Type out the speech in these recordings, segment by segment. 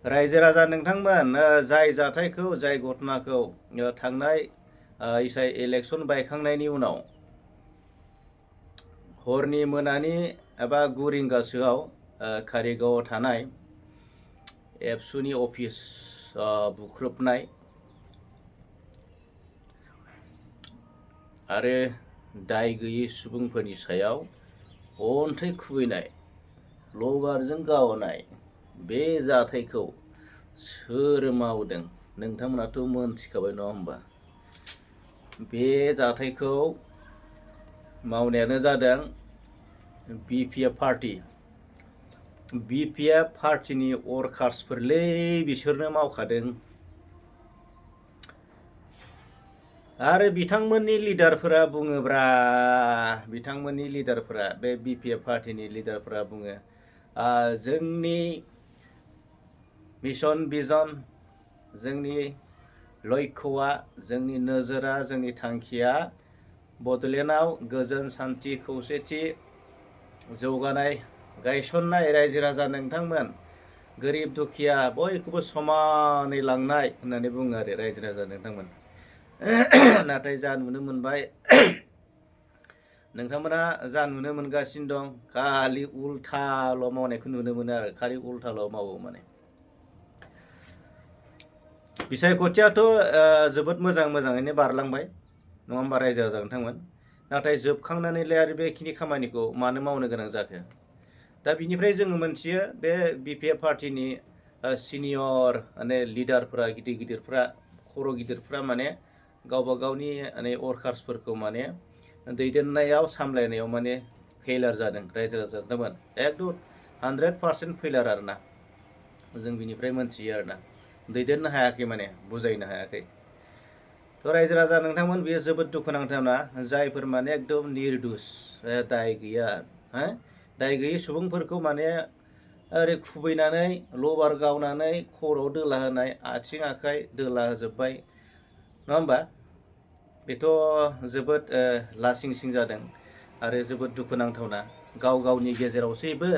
रायजो राजा नोंथांमोन जाय जाथायखौ जाय घटनाखौ थांनाय इलेक्सन बायखांनायनि उनाव हरनि मोनानि एबा 9 रिंगासोआव कारिगावआव थानाय एबसुनि अफिस बुख्रुबनाय आरो दाय गैयै सुबुंफोरनि सायाव अन्थाइ खुबैनाय लबारजों गावनाय बे जाथायखौ सोर मावदों नोंथांमोनाथ' मोनथिखाबाय नङा होमबा? बे जाथायखौ मावनायानो जादों बिपिएफ पार्टी। बिपिएफ पार्टीनि वर्कार्सफोरलै बिसोरनो मावखादों। आरो बिथांमोननि लिडारफोरा बुङोब्रा बिथांमोननि लिडारफोरा बे बिपिएफ पार्टीनि लिडारफोरा बुङो जोंनि मिशन भिजन जोंनि लक्ष्यआ जोंनि नोजोरा जोंनि थांखिया बड'लेण्डआव गोजोन सान्थि खौसेथि जौगानाय गायसननाय रायजो राजा नोंथांमोन गोरिब दुखिया बयखौबो समानै लांनाय होननानै बुङो आरो रायजो राजा नोंथांमोन। नाथाय जा नुनो मोनबाय नोंथांमोना जा नुनो मोनगासिनो दं खालि उल्थाल' मावनायखौ नुनो मोनो आरो खालि उल्थाल' मावो माने। बिसायख'थियाथ' जोबोद मोजाङैनो बारलांबाय नङा होमबा रायजो राजा नोंथांमोन? नाथाय जोबखांनानैलाय आरो बेखिनि खामानिखौ मानो मावनो गोनां जाखो? दा बिनिफ्राय जोङो मोनथियो बे बिपिएफ पार्टीनि सिनियर माने लिडारफोरा गिदिरफ्रा खर' गिदिरफ्रा माने गावबा गावनि माने वर्कार्सफोरखौ माने दैदेननायाव सामलायनायाव माने फेलार जादों रायजो राजा नोंथांमोन। एकदम 100% फेलार आरोना जों बिनिफ्राय मोनथियो आरोना दैदेननो हायाखै माने बुजायनो हायाखै। थ' रायजो राजा नोंथांमोन बेयो जोबोद दुखुनांथावना जायफोर माने एकदम निर्दुस दाय गैया दाय गैयै सुबुंफोरखौ माने ओरै खुबैनानै लबार गावनानै खर'आव दोला होनाय आथिं आखाइ दोला होजोब्बाय नङा होमबा? बेथ' जोबोद लासिंसिं जादों आरो जोबोद दुखुनांथावना गाव गावनि गेजेरावसैबो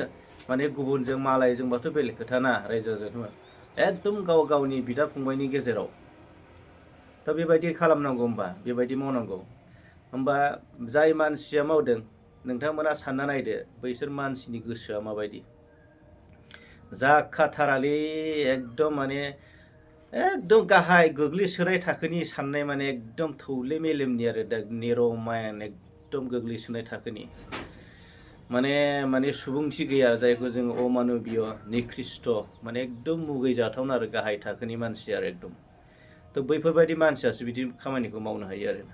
माने गुबुनजों मालायजोंबाथ' बेलेग खोथाना रायजो राजाफोर एकदम गाव गावनि बिदा फंबायनि गेजेराव दा बेबायदि खालामनांगौ होमबा बेबायदि मावनांगौ होमबा जाय मानसिया मावदों नोंथांमोना सानना नायदो बैसोर मानसिनि गोसोआ माबायदि जाखाथारालै एकदम माने एकदम गाहाय गोग्लैसोनाय थाखोनि साननाय माने एकदम थौले मेलेमनि आरो दा नेर' माइन्ड एकदम गोग्लैसोनाय थाखोनि माने सुबुंथि गैया जायखौ जोङो अमानबीय निकृष्ट माने एकदम मुगैजाथावना आरो गाहाय थाखोनि मानसि आरो एकदम। थ' बैफोरबायदि मानसियासो बिदि खामानिखौ मावनो हायो आरो।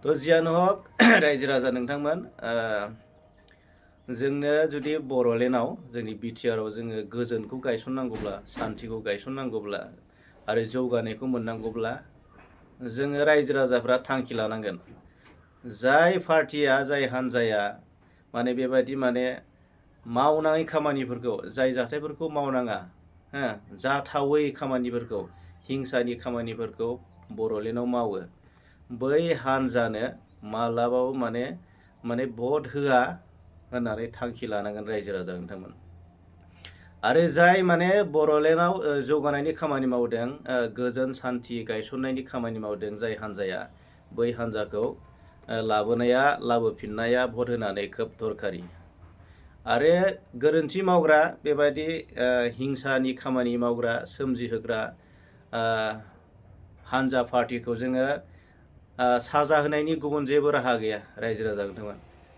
थ' जियानो हक रायजो राजा नोंथांमोन जोंनो जुदि बड'लेण्डआव जोंनि बिटिआरआव जोङो गोजोनखौ गायसननांगौब्ला सान्थिखौ गायसननांगौब्ला आरो जौगानायखौ मोननांगौब्ला जोङो रायजो राजाफ्रा थांखि लानांगोन। जाय पार्टिया जाय हान्जाया माने बेबायदि माने मावनाङै खामानिफोरखौ जाय जाथायफोरखौ मावनाङा जाथावै खामानिफोरखौ हिंसानि खामानिफोरखौ बड'लेण्डआव मावो बै हान्जानो मालाबाबो माने भट होआ होननानै थांखि लानांगोन रायजो राजा नोंथांमोन। आरो जाय माने बड'लेण्डआव जौगानायनि खामानि मावदों गोजोन सान्थि गायसननायनि खामानि मावदों जाय हान्जाया बै हान्जाखौ लाबोफिननाया भट होनानै खोब दरखारि। आरो गोरोन्थि मावग्रा बेबायदि हिंसानि खामानि मावग्रा सोमजिहोग्रा हान्जा पार्टिखौ जोङो साजा होनायनि गुबुन जेबो राहा गैया रायजो राजा नोंथांमोन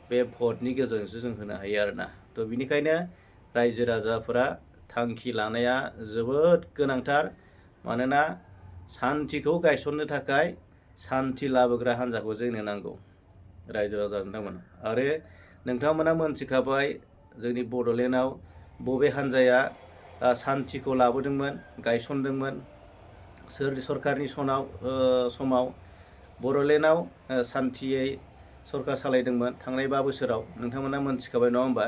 बे भटनि गेजेरजोंसो जों होनो हायो आरोना। थ' बिनिखायनो रायजो राजाफोरा थांखि लानाया जोबोद गोनांथार मानोना सान्थिखौ गायसननो थाखाय सान्थि लाबोग्रा हान्जाखौ जोंनो नांगौ रायजो राजा नोंथांमोन। आरो नोंथांमोना मोनथिखाबाय जोंनि बड'लेण्डआव बबे हान्जाया सान्थिखौ लाबोदोंमोन गायसनदोंमोन सोर सरकारनि समाव बड'लेण्डआव सान्थियै सरकार सालायदोंमोन थांनाय 5 बोसोराव नोंथांमोना मोनथिखाबाय नङा होमबा?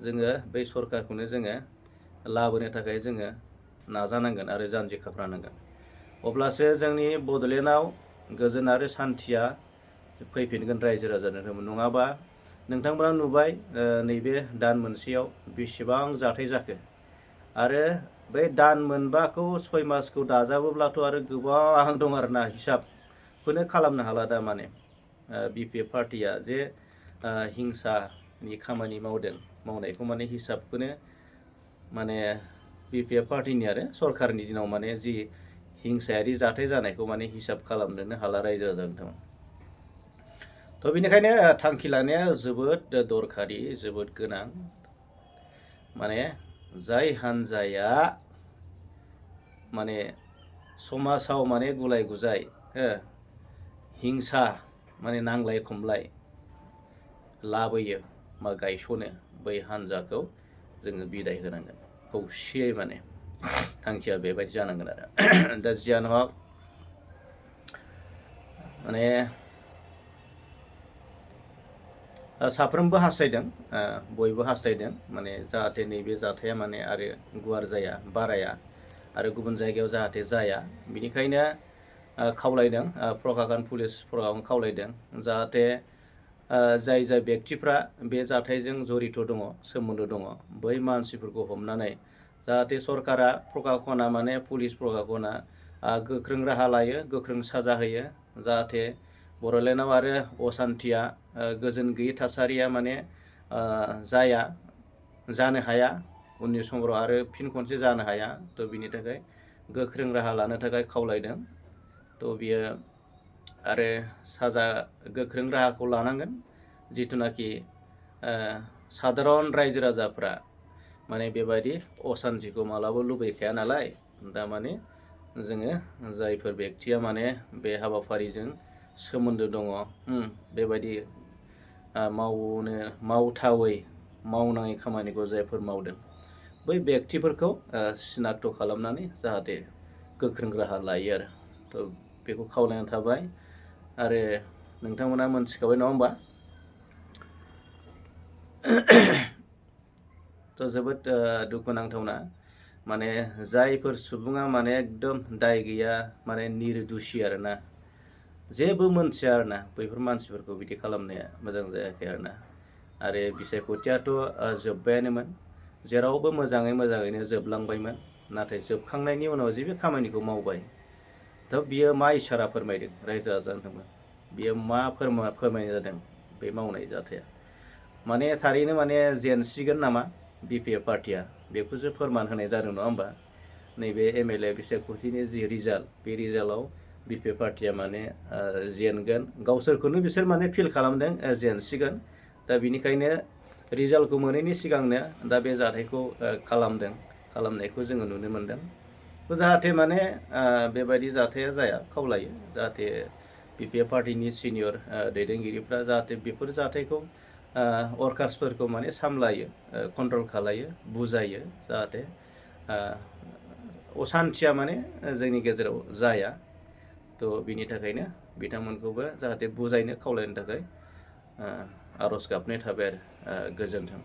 जोङो बै सरकारखौनो जोङो लाबोनो थाखाय जोङो नाजानांगोन आरो जानजि खाफ्रानांगोन अब्लासो जोंनि बड'लेण्डआव गोजोन आरो सान्थिया फैफिनगोन रायजो राजा नोंथांमोन। नङाबा नोंथांमोना नुबाय नैबे दान मोनसेयाव बेसेबां जाथाय जाखो आरो बै दान मोनबाखौ 6 मासखौ दाजाबोब्लाथ' आरो गोबां दं आरोना हिसाबखौनो खालामनो हाला दा माने बिपिएफ पार्टिया जे हिंसानि खामानि मावनायखौ माने हिसाबखौनो माने बिपिएफ पार्टिनि आरो सरकारनि दिनाव माने जि हिंसायारि जाथाय जानायखौ माने हिसाब खालामनोनो हाला रायजो राजानो। थ' बेनिखायनो थांखि लानाया जोबोद दरखारि, जोबोद गोनां। माने जाय हान्जाया माने समाजाव माने गुलाय गुजाय हिंसा माने नांलाय खमलाय लाबोयो बा गायसनो, बै हान्जाखौ जोङो बिदाय होनांगोन खौसेयै। माने थांखिया बेबायदि जानांगोन आरो दा जियानो हक माने साफ्रोमबो हास्थायदों, बयबो हास्थायदों माने जाहाथे नैबे जाथाया माने आरो गुवार जाया, बाराया आरो गुबुन जायगायाव जाहाथे जाया। बेनिखायनो खावलायदों, प्रशासन पुलिसफोराव खावलायदों जाहाथे जाय जाय बेक्तिफ्रा बे जाथायजों जड़ित दङ, सोमोन्दो दङ, बै मानसिफोरखौ हमनानै जाहाथे सरकारा, प्रशासना माने पुलिस प्रशासना गोख्रों राहा लायो, गोख्रों साजा होयो, जाहाथे बड'लेण्डआव आरो असान्थिया, गोजोन गैयै थासारिया माने जानो हाया, उननि समफोराव आरो फिन खनसे जानो हाया। थ' बिनि थाखाय गोख्रों राहा लानो थाखाय खावलायदों। थ' बियो आरो गोख्रों राहाखौ लानांगोन, जिथुनाखि साधारन रायजो राजाफ्रा माने बेबायदि असान्थिखौ मालाबा लुबैखाया नालाय। दा माने जोङो जायफोर बेक्तिया माने बे हाबाफारिजों सोमोन्दो दङ, बेबायदि मावथावै मावनाङै खामानिखौ जायफोर मावदों, बै बेक्तिफोरखौ सिनाक्त खालामनानै जाहाथे गोख्रों राहा लायो आरो। थ' बेखौ खावलायनाय थाबाय। आरो नोंथांमोना मोनथिखाबाय नङा होमबा? थ' जोबोद दुखुनांथावना माने जायफोर सुबुङा माने एकदम दाय गैया, माने निर्दुसि आरोना, जेबो मोनथिया आरोना, बैफोर मानसिफोरखौ बिदि खालामनाया मोजां जायाखै आरोना। आरो बिसायख'थियाथ' जोब्बायानोमोन, जेरावबो मोजाङैनो जोबलांबायमोन। नाथाय जोबखांनायनि उनाव जे बे खामानिखौ मावबाय, थ' बियो मा इसारा फोरमायदों रायजो राजानो? बियो मा फोरमायनाय जादों बे मावनाय जाथाया? माने थारैनो माने जेनसिगोन नामा बिपिएफ पार्टिया, बेखौसो फोरमान होनाय जादों नङा होमबा? नैबे एमएलए बिसायख'थिनि जि रिजाल्ट, बे रिजाल्टआव बिपिएफ पार्टिया माने जेनगोन, गावसोरखौनो बिसोर माने फिल खालामदों जेनसिगोन। दा बिनिखायनो रिजाल्टखौ मोनैनि सिगांनो दा बे जाथायखौ खालामनायखौ जोङो नुनो मोनदों। जाहाथे माने बेबायदि जाथाया जाया खावलायो, जाहाथे बिपिएफ पार्टिनि सिनियर दैदेनगिरिफ्रा जाहाथे बेफोर जाथायखौ वर्कार्सफोरखौ माने सामलायो, कन्ट्रल खालायो, बुजायो, जाहाथे असान्थिया माने जोंनि गेजेराव जाया। थ' बिनि थाखायनो बिथांमोनखौबो जाहाथे बुजायनो खावलायनो थाखाय आर'ज गाबनाय थाबाय आरो। गोजोन्थों।